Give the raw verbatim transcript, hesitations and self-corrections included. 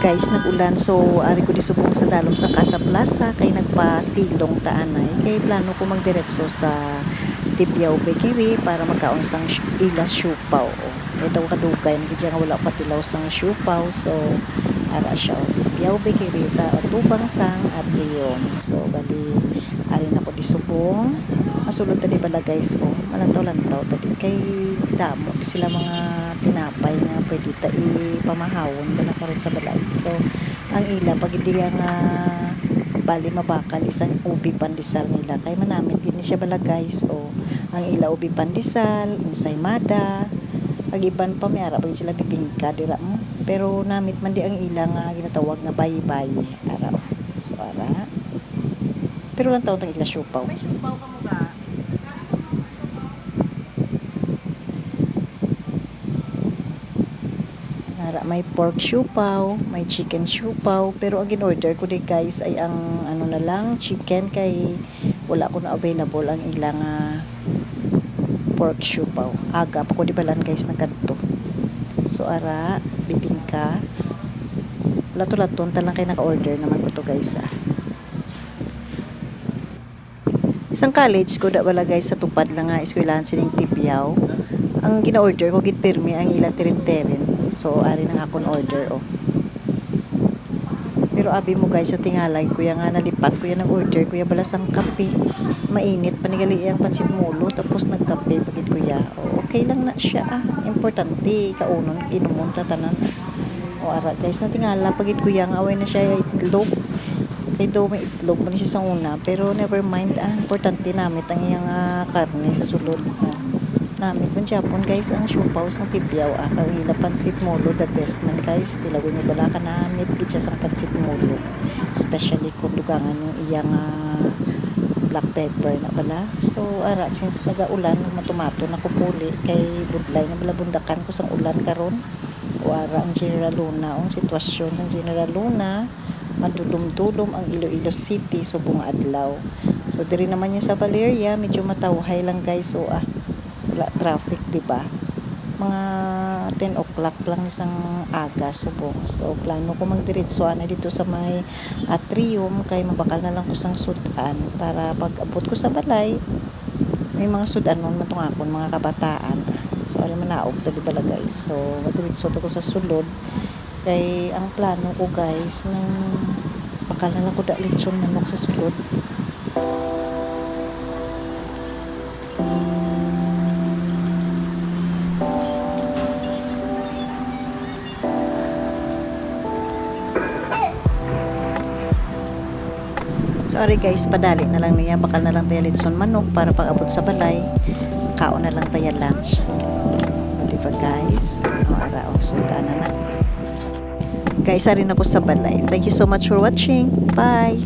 Guys, nag-ulan, so ari ko di subong sa dalom sa Casa Plaza kay nagpasilong ta anay. Kay plano ko magdiretso sa Tibiao Bakery para magkaon sang sh-, ila siopao. Oh. Kay daw kadugay na gid siya nga wala patilaw sang siopao. So, ara siya, oh, Tibiao Bakery sa atubang sang atrium. So, bali, ari na ko di subong. Masulod ta di bala, guys, oh. Malantaw-lantaw ta di kay damo di sila mga tinapay nga pwede ta ipamahawon bala karon sa balay. So, ang ila pa gid diya nga bali mabakal isang ubi pandesal nila kay manamit gid ni siya bala, guys. O, ang ila ubi pandesal, ensaymada, kag iban pa, may ara pa gid sila bibingka dira mo. Pero namit man di ang ila nga ginatawag nga bayi-bayi. Ara, oh. So, ara. Pero lang taon ang ila siopao. May siopao ka mo ba? Ara, may pork siopao, may chicken siopao, pero ang gin-order ko di, guys, ay ang ano na lang, chicken kay wala ko na available ang ila nga pork siopao. Aga pa ko di balan, guys, nagkadto. So, ara, bibingka. Lato-laton ta lang kay naka-order naman ko to, guys, ah. Sang college ko da bala, guys, sa tupad lang nga eskwelahan sining Tibiao. Ang gina-order ko gid pirmi ang ila tirin-tirin. So, ari na ang akon order, oh. Pero abi mo, guys, sa tingalay ko ya nga nalipat ko ya nag-order ko ya bala sang kape. Mainit pa ni gali ang pansit molo tapos nagkape pa gid ko ya. Oh, okay lang na siya, ah. Importante kaunon, inumon ta tanan. O ara, guys, natingala pa gid ko ya nga away na siya itlog. Kay daw may itlog man siya sa una, pero never mind, ah, importante namit ang iyang, ah, karne sa sulod. Ah, namit man gyapon, guys, ang siopao sang Tibiao, ah, kag ang ila pansit molo, the best man, guys. Tilawin mo bala ka namit gid siya sang pansit molo, especially kung dugangan yung iyang, ah, black pepper na bala. So, ara, since nagaulan, matumato na ko puli kay budlay na bala bundakan ko sang ulan karon. O ara ang General Luna, ang sitwasyon sang General Luna. Madulom-dulom ang Iloilo City subong adlaw. So, diri naman niya sa Valeria, medyo matawhay lang, guys. So, ah, wala traffic, di ba? Mga ten o'clock lang sang aga subong. So, plano ko magdiretso anay dito sa may atrium kay mabakal na lang ko sang sud-an para pag abot ko sa balay, may mga sud-anon man tong akon mga kabataan. So, ari manaog ta di bala, guys. So, magdiretso ta ko sa sulod. Kay ang plano ko, guys, nang bakal na lang ko da lechon manok sa sulod. Sorry guys, padali na lang niya. Bakal na lang tayo litson manok para pag-abot sa balay. Kaon na lang tayo lunch. O, di ba guys? O, ara, o, sugda na na. Guys, ari na ko sa balay. Thank you so much for watching. Bye!